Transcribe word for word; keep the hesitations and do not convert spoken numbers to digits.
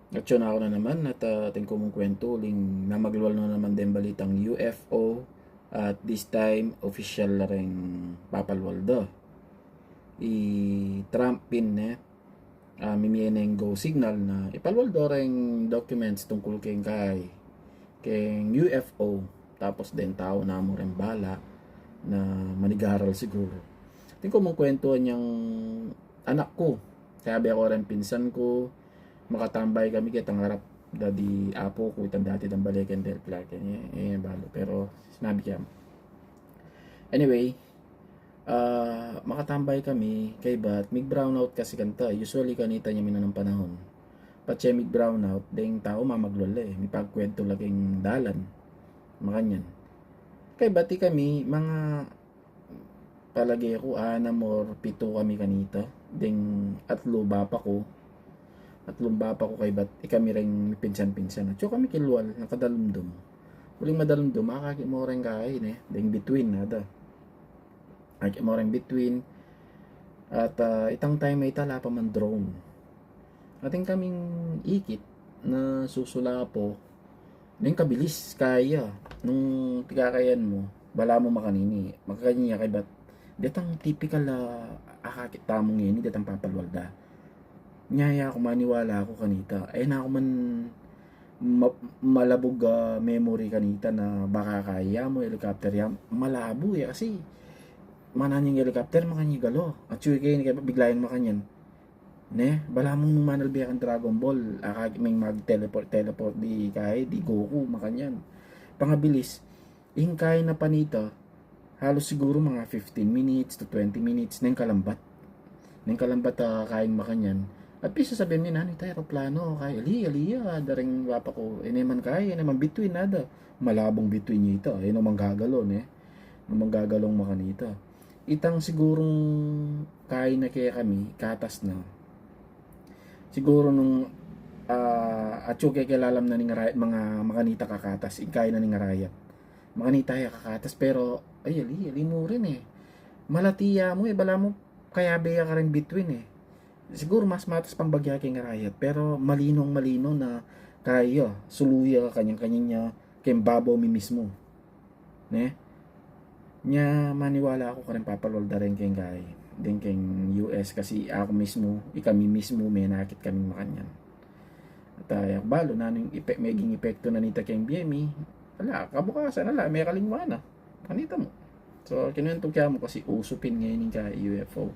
Atyu na ku na naman at, ah, atin ku mung kwentu, uling mamaglual na naman deng balitang U F O at this time official la reng papalwal da. I Trump pin ne, ah, mimie neng go signal na ipalwal da reng documents tungkul keng kai, keng U F O. Tapos deng tau namu reng bala na manigaral siguru. Atin ku mung kwentu anyang anak ku. Kayabe ku reng pinsan ku, makatambay kami ketang arap da di apu ku, itang dati dang bale keng Del Clark, e, e, balu. Pero sinabi ke. Anyway, ah, makatambay kami, kaybat mig-brownout kasi kanta. Usually kanita nya minanang panahun. Patse mig-brownout, deng tau mamaglual la e, mipagkwentu la keng dalan, makanyan. Kaybat ikami, mga palage ku, anam or pitu kami kanita. Deng atlu bapa ku. Atlung bapa ku kaybat ikami reng pinsan-pinsan. Atyu kami kilwal, nakadalumdum. Uling madalumdum, akakit mu reng kai ne, deng bituin, nada. Akakit mu reng bituin. At, ah, itang time a ita ala pa mang drone. Atin kaming ikit na susulapo, neng kabilis kaya. Nung pikakayan mu, bala mu makanini, makanini ya kaybat detang tipikal a akakit tamu ngeni, detang papalwal da. Nya e ku maniwala ku kanita. E na ku man ma-, malabug a memory kanita na baka kaya mu helicopter ya. Malabo e, kasi mananyang helicopter, makanyan galo. Atyu keni kaybat bigla yang makanyan. Ne, bala mu nung manalbe kang Dragon Ball, akakit meng mag-teleport, teleport di kai, di Goku, makanyan. Pangabilis, ing kai na panita, halos siguru mga fifteen minutes to twenty minutes neng kalambat. Neng kalambat a kai makanyan. At pin sasabian mi, nanu ita, eroplano, kai, ali, ali ya, da reng bapa ku, e ne man kai, e ne man bituin, nada. Malabung bituin ya ita, e ne man gagalo, ne. Nung manggagalong makanita. Itang sigurung kai na kekami, katas na. Siguru nung, ah, atyu ke kelalam na ning arayat, mga makanita kakatas, ing kai na ning arayat. Makanita ya kakatas, pero, ay, ali, ali mu rin e. Malati ya mu e, bala mu, kayabe ya kareng bituin e. Siguru mas matas pang bagya keng arayat, pero malinong malino na kaya, sulu ya, kanyan-kanyan ya, keng babaw mi mismu. Ne? Nya maniwala ku kareng papalwal da reng keng kai, deng keng U S, kasi aku mismu, ikami mismu, menakit kami makanyan. At, ah, e ku balu nanung ipe-, meging epektu na nita keng bie mi. Ala, kabukasan, ala, mekalingwan na. Kanita mu. So, kinuwentu ke mu kasi usu pin ngeni ing kai, U F O.